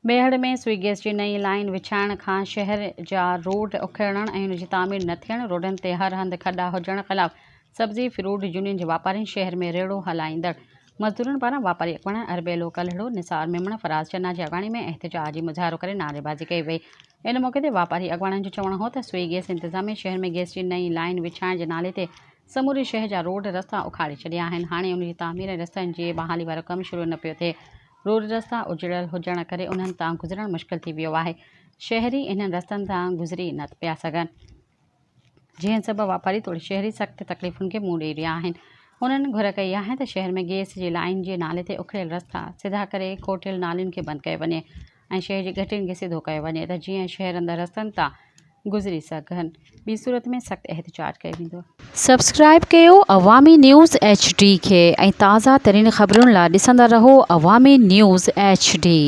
ميهڙ ۾ سوئي gas جي نئين line وڇائڻ کان شهر جا روڊ اکيڙڻ ۽ ان جي تعمير نه ٿيڻ، روڊن تي هر هنڌ کڏا هجڻ خلاف سبزي فروٽ يونين جي واپارين شهر ۾ ريڙهو هلائيندڙ مزدورن پاران واپاري اڳواڻن اربيلو ڪلهڙو، نثار ميمڻ، فراز چنا جي اڳواڻي ۾ احتجاجي مظاهرو ڪري نعريبازي ڪئي وئي. ان موقعي تي واپاري اڳواڻن جو چوڻ هو ته سوئي گئس انتظاميه شهر ۾ گئس جي نئين لائين وڇائڻ جي نالي تي سموري شهر جا روڊ رستا اکاڙي ڇڏيا آهن، هاڻي ان جي تعمير ۽ رستن جي بحالي وارو ڪم شروع نه پيو ٿئي. روڊ رستا اجڙيل هجڻ ڪري انهن تان گذرڻ مشڪل ٿي ويو آهي، شهري انهن رستن تان گذري نه پيا سگهن، جنهن سبب واپاري توڙي شهري سخت تڪليفن کي منهن ڏئي رهيا آهن. هنن گهر ڪئي آهي ته شهر ۾ گئس جي لائين جي نالي تي اکڙيل رستا سڌا ڪري کوٽيل نالين کي بند ڪيو وڃي ۽ شهر جي گهٽين کي سڌو ڪيو وڃي ته جيئن شهر اندر رستن تان گذري سگهن ٻي صورت ۾ سخت احتجاج ڪيو ويندو. سبسڪرائيب ڪيو عوامي نيوز ايڇ ڊي کي ۽ تازه ترين خبرن لا ڏسندا رهو عوامي نيوز ايڇ ڊي.